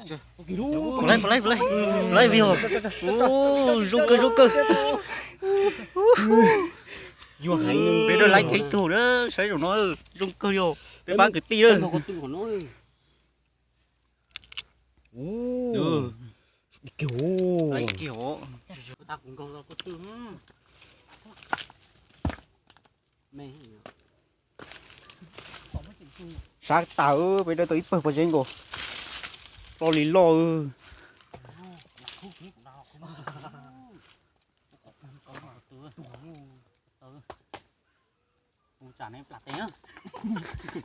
Pov laib, pov laib, pov laib, pov laib vij hos. Zoo kawg, zoo kawg. Peb rov laib kiag ib tug na, saib zaum no zoo kawg li os peb pab kwv tij na. Sab tas, peb dawb tau ib pawg pob zeb nkaus. Loj li loj.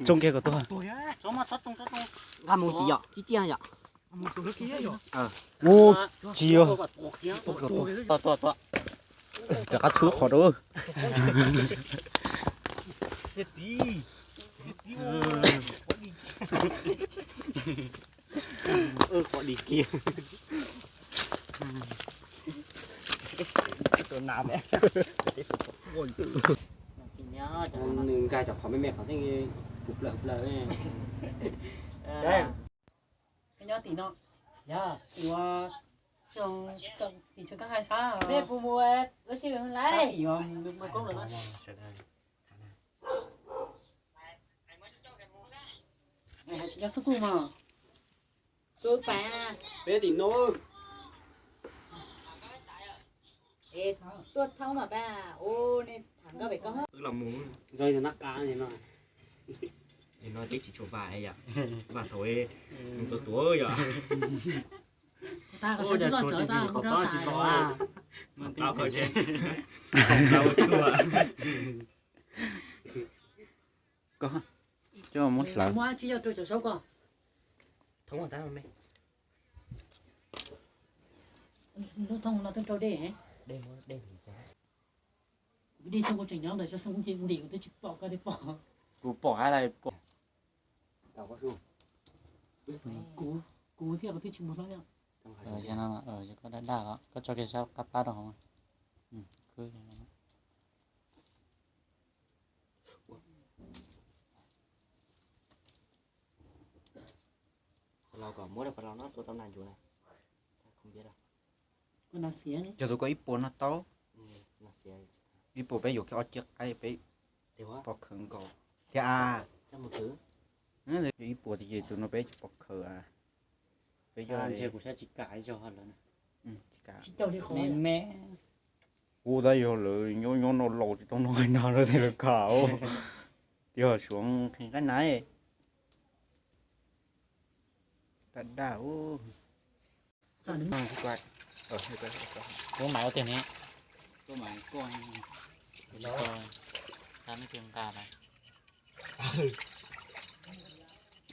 Tsoo kiag kom tuag. Nqa mus tim yom, cib ciaj yom. Ua, tsis yog. Rov qab txhub qhov rau. Nws nkag cov qhov me me qhov tej kuv plaws plaws. Nyob tim no, ua tim tshuav kab hais sab, nej puas mus lab sib lawm? Sab tim mus koob lawm. Nyob xub kuj mas. Peb tim no. Tuaj thoob mas pab, nej tham nkauj pem koob. Nqa no, no twb tsis tshua vam yom, vam thaum mus tua tuav yom. Qhov tsis pom, qhov tsis pom. Koj coj muab hlawv. Muab tsis yog rau cov saub ko. Thoob tab me. Lub thoob no twb rau dej. Dej xyoo kuv tseem nyob ntawd, xyoo kuv ntim kuv twb tsis pom koj thiaj pom. Kuv pom hab lais pom. Kuv, kuv thiaj kuv twb tsis mus hlob. Koj daj daj os, koj tso kiag sab qab plab rau hauv. Khwb. Palaus kom muab rau palaus no tua tau nas ncuav na. Yog tus koj ib puas no tau. Ib puas peb yuav kiag ob ciav qaib peb pov khawv nkaus thiab a. Ib puas ces tus no peb tsis pov khawv a. Peb ntshe kuv saib tsis kam zog lawm. Me me. Ua tab yog lawv nyob nyob no laus tsis tau noj nag lawv thiaj lawv kam. Yog suav nqhis nqaij na. Daj daj. Kuv mam ua tiag ne. Kuv mam koj, koj nej tiag nqa lawm.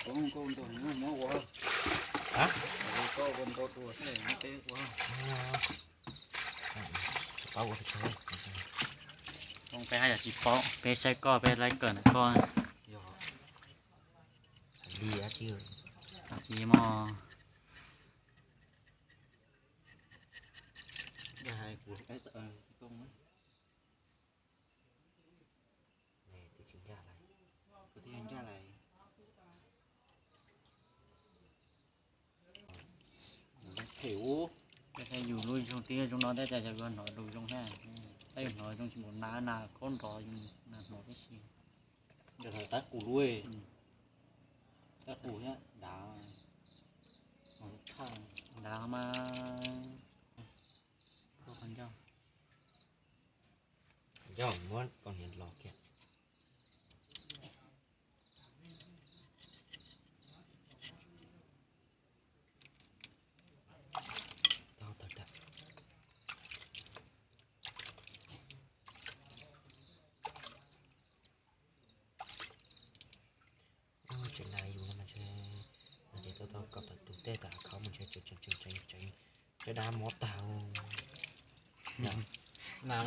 Koj ua, koj ua nrau dua, koj ua nrau dua, peb ua. Peb haj yam tsis paub, peb saib koj, peb laib kawm ntawm koj. Li tsis mog. Twb tsis ncaj lawm, kuv twb ncaj lawm. Phem ub, yus lub zoo tib zoo no tej cas yus yuav hnov lus zoo thiab. Tab yus hnov zoo tsis npaum nas nas khaub nrov yus hnov tib si. Tab qus lub, tab qus thiab dav, dav mas. Qhov ncauj, muab koj niam los kiag. Tseem na yus no mas ntshe no ces tau tau kom tau tus tej tas khau mus ntshe tseem tseem tseem tseem tseem dab mob tag. Nas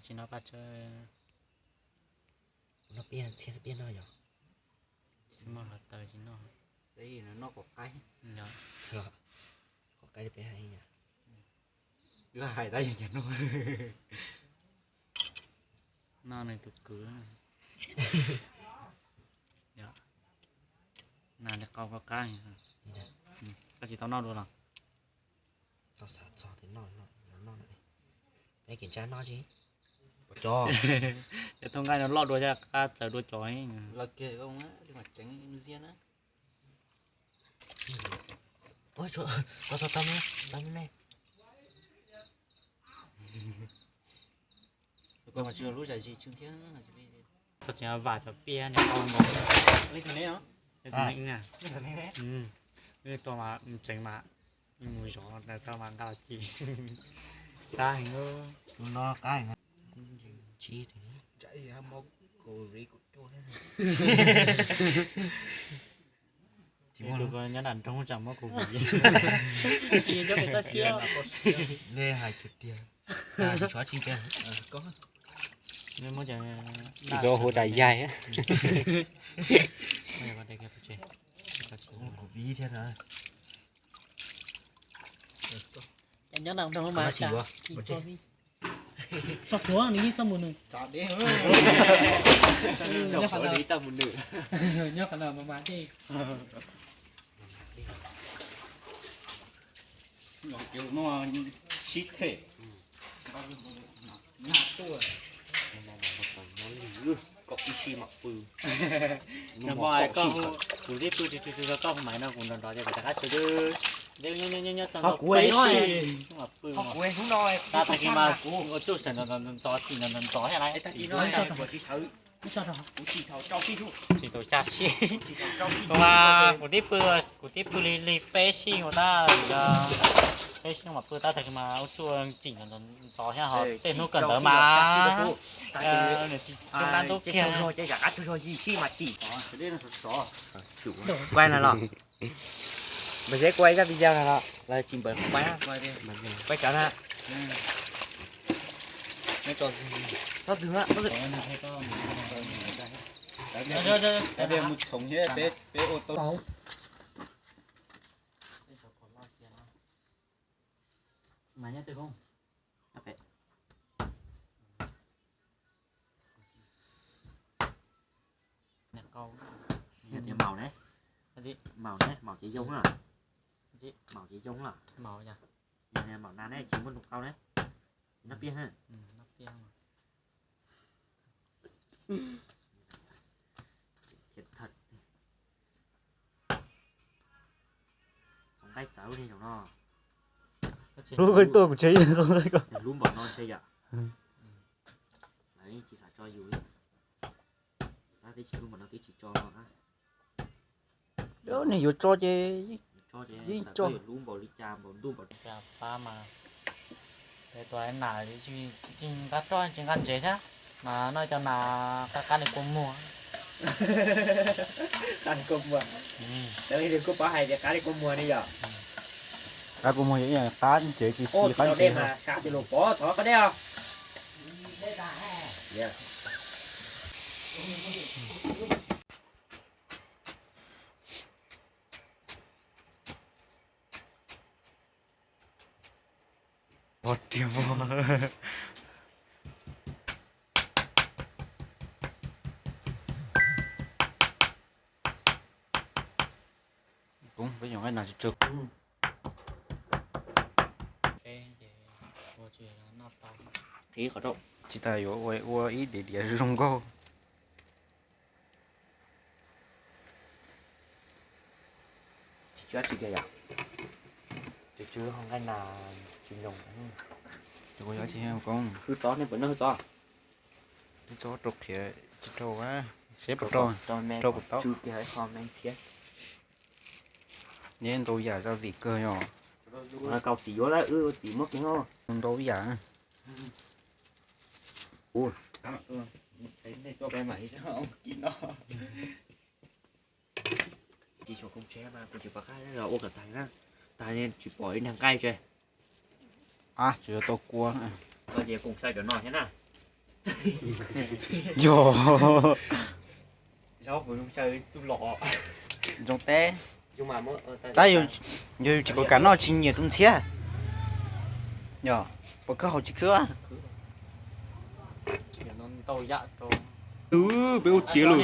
tsis noj paj tsawb. Noj paj tsawb txhiaj paj noj yog tsis muaj hluav taws tsis noj. Peb noj kom qaib. Kom qaib peb hais yom. Koj hais tab yog nyias noj. Noj nws tus kwv. Nas li qau koj qab. Koj tsis tau noj dua los? Tau xav txog tias noj, noj, noj, noj. Peb kev ntsaj noj tsis. Cov thoob nqaij no loj dua, qab txawv dua cov. Los kiag koj mas tseev ziab na. Tau, tau, tau me, tau me. Koj mas tsis lub zam zis tsw thiab. Txog tseem vam cov piaj niag qau nkaus. Tua mas tseev mas mus zov tau mas nqa los ci. Qab heev. No qab heev. Nyob nram nroog tsam muab kuv vim. Nej hais tiag tiag. Tsis tshua tsis tiag. Nej muab cov, tsis tau hu tsam yaig. Kuv vim thiab na. Nyob nram nroog mas tsis yuav. Txoj puav nws yeej txoj mus nws. Nyob qhov no mas mas dej. Sib them. Koj ib sij mam pw. Kuv tib pw tsis tsis koj mas no kuv nrov nrov ces kuv rov qab sawv. Nyob nyob nyob txog kuv peb sij mam pw. Tab tag kis mas ua tsuj sawv ntxov ntxov txim ntxov ntxov thiab na. Tsis tau xya sij. Kuv mas kuv tib pw, kuv tib pw li li peb sij ua tab, peb sij mam pw tab tag kis mas ua tsuj txim ntxov thiab ho tej hnub kawm ntawv mas nws tsis coob dab ntub kiag. Kuv no los npawg Zeb kuv ib zaj video no los tsis npawg kuv, kuv cov na. Txhob txwg, txhob txwg. Mus txhoov thiab peb ua tau. Maum ne, maum ne, maum ces yoo lawm. Maum ces yoo lawm. Maum na ne tsis muaj ntu qau ne. Noj piaj. Txhoov nqaij txawv li zaum no. Lub tuaj kuv tsev. Lub npaum no ntshe yom. Lawv tsis xav tso yus li. Tab twb tsis lub npaum no twb tsis tso no. Nws yuav tso ces yeej tso. Lub npaum li cas npaum ntuj npaum cas pab mas. Tus nas tsis nqa roj tsis nqa ntsev thiab mas noj cov nas qab qab li kua muag. Qab li kua muag. Kuj pab hais tias qab li kua muag ne yom. Qab kua muag yog ib yam qab ntsev tsis xis qab ntsev. Kam tus lus pov thov qab dej os. Kuv peb nyuam nqaij nas tsw tsw. Tsis tas yuav ua ua ib diav diav zoo nkauj. Tsis tsw tiag yom. Tsw tsw ho nqaij nas tsis nyoos. Hwj txov, nej puas noj hwj txov? Hwj txov rau qhiav tsis rau, seb puas rau, rau kuv tau. Neb ntau yam za vim kawg yom. Kaus txiv yuav lawm, wb txiv muab kiag. Ntau yam. Tsis tshuav koob tsheb mas kuv tsis pom qab los ua kom tag na. Tag tsis pom ib niag nqaij tse. Tsis yuav tau kua. Koj ces koom xyaw cov no thiab na. Yog. Zaub kuv zoo xyaw txuj los. Zoo teb. Tab yog tsis pom kam noj tsis nyiam tus ntxhiab. Yog, puas khwb haus tsis khwb? Peb ua tiav lawm.